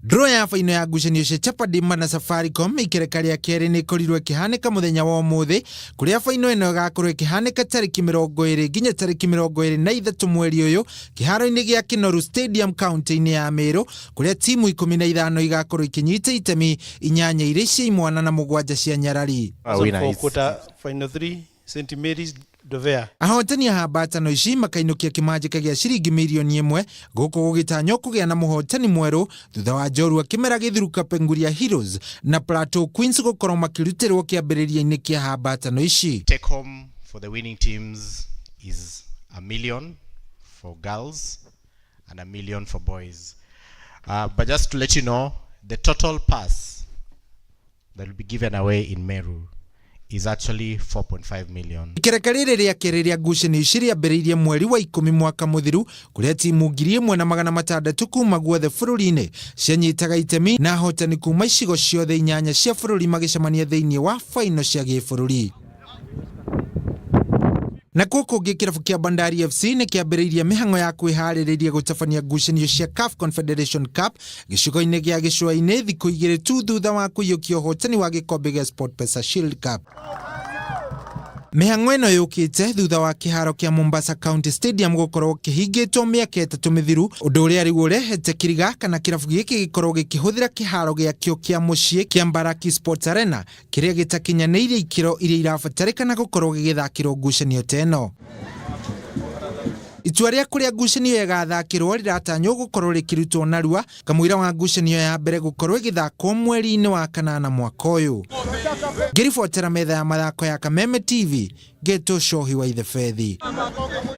Draw ya baino ya ngucanio cia Chapa Dimba na Safaricom ikereka rĩa kerĩ nĩ ĩkorirwo ĩkĩhanĩka mũthenya wa ũmũthĩ, kũrĩa baino ĩno ĩgakorwo ĩkĩhanĩka tarĩki 20 nginya tarĩki 23 mweri ũyũ kĩharo-inĩ gĩa Kinoru Stadium kaunti-inĩ ya Meru, kũrĩa timu 15 igakorwo ikĩnyita itemi, 8 irĩ cia imwana na 7 cia nyarari. For quarter final 3, St. Mary's Dovea. Ahotani a hambatano ici makainũkia kĩmanjĩka gĩa ciringi mirioni 1, gũkũ gũgĩtanywo kũgĩa na mũhotani mwerũ thutha wa njorua kĩmera gĩthiru Kapenguria Heroes na Plateau Queens gũkorwo makĩrutĩrwo kĩambĩrĩria-inĩ kĩa hambatano ici. Take home for the winning teams is 1 million for girls and 1 million for boys. But just to let you know, the total purse that will be given away in Meru is actually 4.5 million. Ikereka rĩrĩ rĩa kerĩ rĩa ngucanio ici rĩambĩrĩirie mweri wa 10 mwaka mũthiru, kũrĩa timu 1600 kuma guothe bũrũri-inĩ cianyitaga itemi, na ahotani kuma icigo ciothe 8 cia bũrũri magĩcemania thĩinĩ wa baino cia gĩbũrũri. Nakuo kũngĩ, kĩrabu kĩa Bandari FC nĩ kĩambĩrĩirie mĩhang'o ya kwĩharĩrĩria gũtabania ngucanio cia CAF Confederation Cup gĩcigo-inĩ gĩa gĩcũa-inĩ, thikũ 2 tu thutha wa kũiyũkia ũhotani wa gĩkombe gĩa SportPesa Shield Cup. Mĩhang'o ĩno yũkĩte thutha wa kĩharo kĩa Mombasa County Stadium gũkorwo kĩhingĩtwo mĩaka 3 mĩthiru, ũndũ ũrĩa rĩu ũrehete kĩriga kana kĩrabu gĩkĩ gĩkorwo gĩkĩhũthĩra kĩharo gĩakĩo kĩa mũciĩ kĩa Mbaraki Sports Arena, kĩrĩa gĩtakinyanĩirie ikĩro iria irabatarĩkana gũkorwo gĩgĩthakĩrwo ngucanio ta ĩno. Itua rĩa kũrĩa ngucanio ĩgathakĩrwo rĩratanywo gũkorwo rĩkĩrutwo narua kamũira wa ngucanio ya mbere gũkorwo ĩgĩthakwo mweri-inĩ wa kanana mwaka ũyũ. Ngĩribotera metha ya mathako ya Kameme TV, ngetwo Cohi wa Ithebethi.